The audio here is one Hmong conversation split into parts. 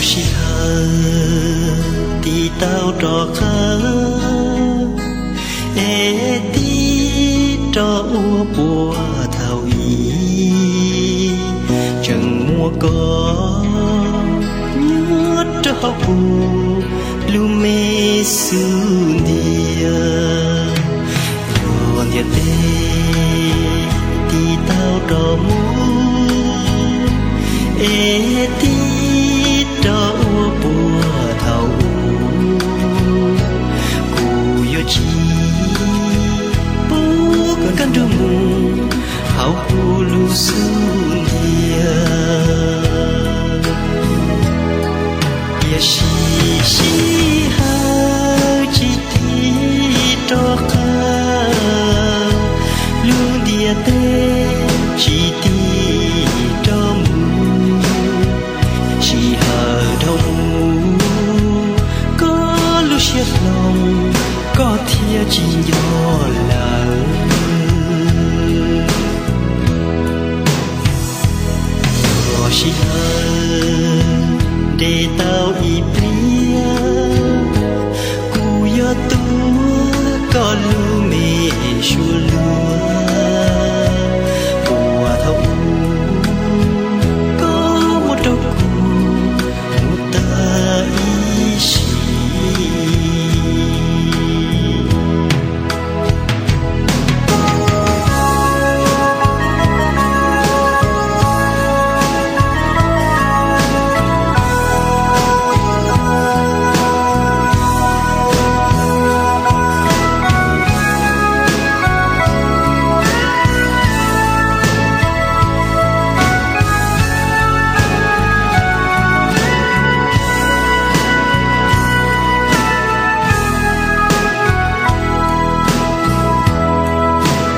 Sij hawm tiv tau rov qab es tig rov ua puag thaum ub, tseem muaj koj nyob rau hauv kuv lub me xub ntiag. Yog ntiaj teb tig tau rov mus es tig rov ua puag thaum ub, kuv yuav tsis pub koj nrug mus hauv kuv lub xub ntiag. Tiam sis sij hawm tsis tig rov qab, lub ntiaj teb tsis tig rov mus, sij hawm dhau mus, koj lub siab hlob koj thiaj tsis nco lawm. Yog sij hawm nres tau ib pliag, kuv yuav tuav koj lub me suab luag puag thaum ub, koj muab rau kuv mus tag ib sim.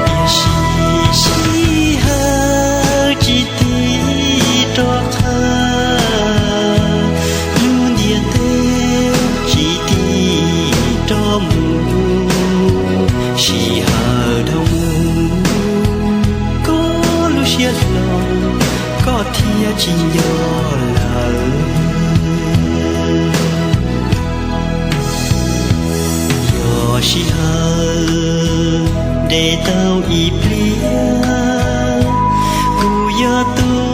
Tiam sis sij hawm tsis tig rov qab, lub ntiaj teb tsis tig rov mus, sij hawm dhau mus, koj lub siab hlob koj thiaj tsis nco lawm. Yog sij hawm nres tau ib pliag, kuv yuav tuav